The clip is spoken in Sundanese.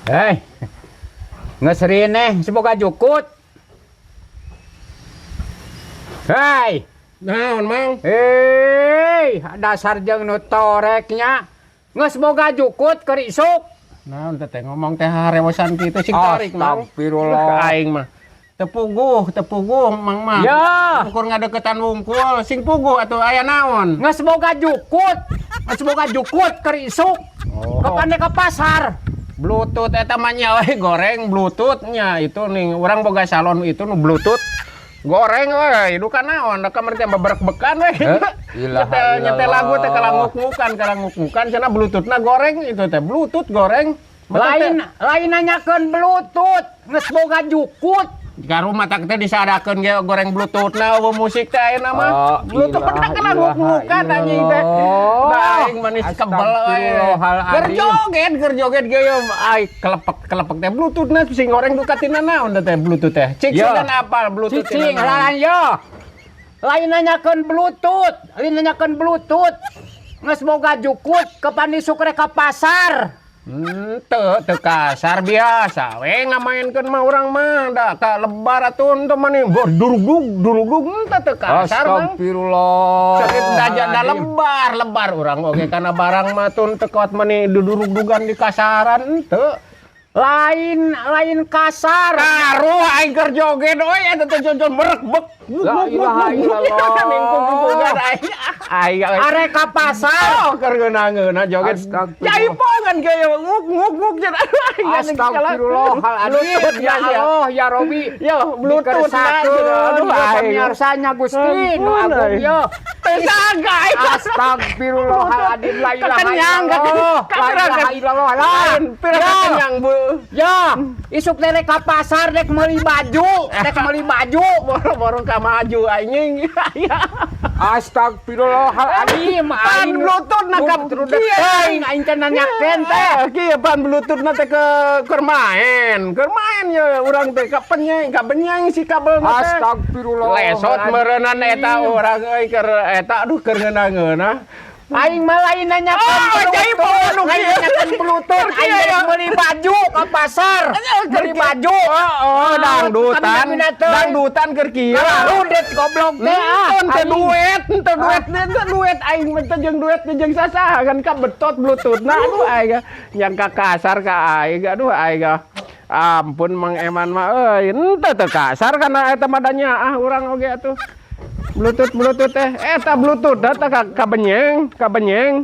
Hei. Geus rineh boga jukut. Hei. Naon, Mang? Hei, dasar jeung nu toreknya. Geus boga jukut keur isuk. Naon teh ngomong teh harewosan kitu, sing tarik, Mang. Astagfirullah. Ka aing mah. Teu puguh, teu puguh, Mang mah. Ya. Ukur ngadeukeutan wungkul, sing puguh atuh, aya naon? Geus boga jukut. Geus boga jukut keur isuk. Oh. Kapan ke pasar? Bluetooth eta mah nya we goreng Bluetoothnya itu nih, urang boga salon itu nu Bluetooth goreng we, duka naon da kamari teh beberek-bekan we. Eh, ilaha Nyetel nyetel lagu teh illallah. Kalanguk-ngukan kalanguk-ngukan cenah Bluetoothna goreng itu teh, Bluetooth goreng. Lain lain nanyakeun Bluetooth, geus boga jukut. Ka rumah tak teh disadakeun ge goreng Bluetoothna, euweuh musik teh ayeuna mah. Oh, Bluetooth ilaha kalanguk-ngukan anjing teh. illallah. Da aing manis kebel we. Astagfirullahaladzim. Keur joget ge yo ai kelepek kelepek teh Bluetoothna sing goreng duka tina naon teh Bluetooth teh. Cik Ya. sudah apal Bluetooth tina Cicing naon. lain yo. Lain nanyakeun Bluetooth, lain nanyakeun Bluetooth. Geus boga jukut kapan isuk rek ka pasar. Teu teu kasar, biasa we ngamaenkeun mah urang mah, da ka lebar atuh teu mani bor durugdug durugdug, teu teu kasar, Mang. Astagfirullah. Sakit daja da lebar lebar urang oge kana barang mah tun teu kuat mani dudurugdugan di kasaran teu. Lain lain kasar. Karuh aing keur joget euy eta teh jojon merekbek. La ilaha illallah. Ningkung-ningkungan aing aing. Arek ka pasar. Oh, keur ngeunah-ngeunah joget. Astagfirullah. Jaipongan ge nguk nguk nguk cenah. Astagfirullahaladzim. Ya Allah, ya Robi. Yo, Bluetooth. Dikersakkeun Aduh, ieu aing. pamiarsanya Gusti nu Ampun, agung aing. yo. Teu sangka aing. Astagfirullahaladzim, la ilaha Kekenyang, illallah. La ilaha illallah. Lain, pira Ya. kekenyang, Bu. Ya, isuk teh rek ka pasar rek meuli baju, rek meuli baju. Boro-boro ka maju anjing. Astagfirullahaladzim. Pan Bluetooth na ka Teuing aing teh nanyakeun teh. Kieu pan Bluetooth na teh ke keur main. Keur main ya urang teh ka penyeng, ka benyeng si kabel teh. Astagfirullah. Lesot meureunnan eta urang euy keur eta, aduh, keur ngeunah-ngeunah. Aing mah lain nanyakeun Oh, jaipongan nu Lain kieu. nanyakeun Bluetooth, aing Kieu rek ya. meuli baju ka pasar. Meuli baju. Oh, dangdutan. Kami-kami teh. Dangdutan keur kieu. Rudet goblok teh ah. Ente Aing. duet, ente duet, ente duet aing mah teh jeung duet teh jeung sasaha kan ka betot Bluetooth. Nah, aduh, aing nyangka kasar ka aing, aduh, aing. Ampun, Mang Eman mah euy, ente teu kasar kana eta mah da ah urang oge atuh. Bluetooth Bluetooth teh eta Bluetooth da teh ka benyeng, ka benyeng.